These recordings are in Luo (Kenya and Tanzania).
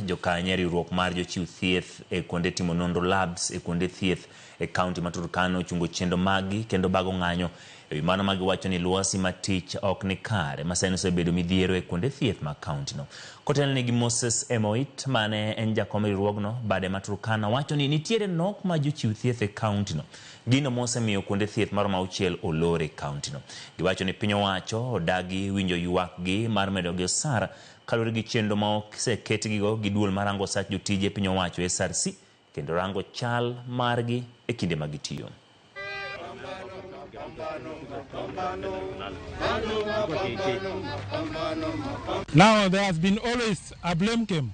Jokanyo e riwruok mar jochiw thieth e kuonde timo nonro labs e kuonde thieth e kaunti ma Turkana ochungo chenro maggi kendo bago ng'anyo. E wi mano ma giwacho ni lwasi ma tich ok ni kare ma sani osebedo midhiero e kuonde thieth mag kauntino. Kotelnegi gi Moses Emoit mane en jakom e riwruogno bade ma Turkana wacho ni nitiere nok ma jochiw thieth e kauntino. Gino mosemiyo kuonde thieth maromo auchiel olor e kauntino. Giwacho ni piny owacho odagi winjo ywakgi mar medogi osara kaluwore gi chenro ma oseketgigo gi duol marango osach jotije piny owacho SRC kendo rango chal margi e kinde ma gitiyo. Now there has been always a blame game,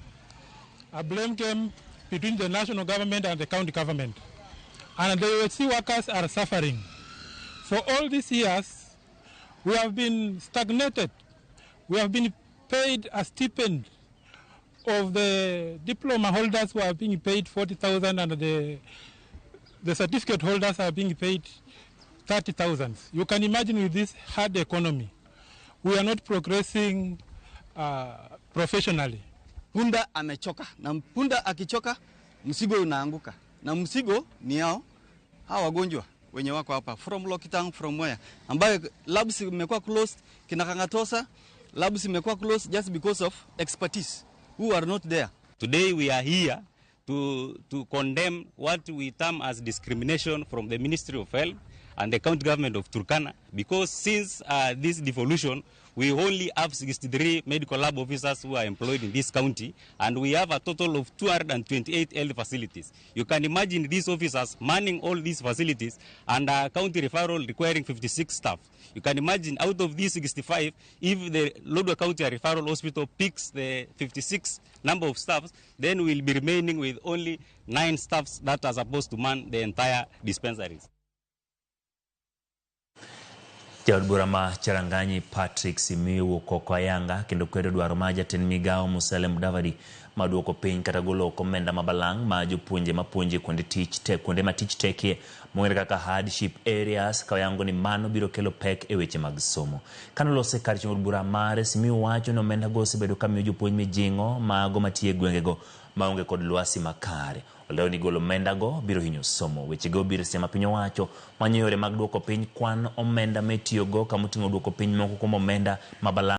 a blame game between the national government and the county government. And the UHC workers are suffering. For all these years, we have been stagnated. We have been paid a stipend of the diploma holders who are being paid 40,000 and the certificate holders are being paid 30,000. You can imagine with this hard economy, we are not progressing professionally. Punda amechoka na punda akichoka mzigo unaanguka, na mzigo ni yao hawa wagonjwa wenye wako hapa from Lokitaung, from where, ambayo labs imekuwa closed, kina Kangatosa labs imekuwa closed just because of expertise who are not there. Today we are here to condemn what we term as discrimination from the Ministry of Health and the county government of Turkana, because since this devolution, we only have 63 medical lab officers who are employed in this county, and we have a total of 228 health facilities. You can imagine these officers manning all these facilities and a county referral requiring 56 staff. You can imagine out of these 65, if the Lodwar County Referral Hospital picks the 56 number of staffs, then we'll be remaining with only 9 staffs that are supposed to man the entire dispensaries. Jaod bura ma Cherangany Patrick Simiyu owuok oko ayanga kendo kwedo dwaro mar jatend migawo Musalia Mudavadi mar duoko piny kata golo oko omenda ma balang' ma jopuonje mapuonjo e kuonde tich te kuonde ma tich tekie mong'ere kaka hardship areas ka oyango ni mano biro kelo pek e weche mag somo. Kanoloso e kar chung' od bura mare, Simiyu wacho ni omenda go osebedo ka miyo jopuonj mijing'o mago matiyo e gwengego maonge kod lwasi makare. Olero ni golo omenda go biro hinyo somo. Weche go biro seche ma piny owacho manyo yore mag duoko piny kwan omenda mitiyogo kamoting'o duoko piny moko kuom omenda ma balang'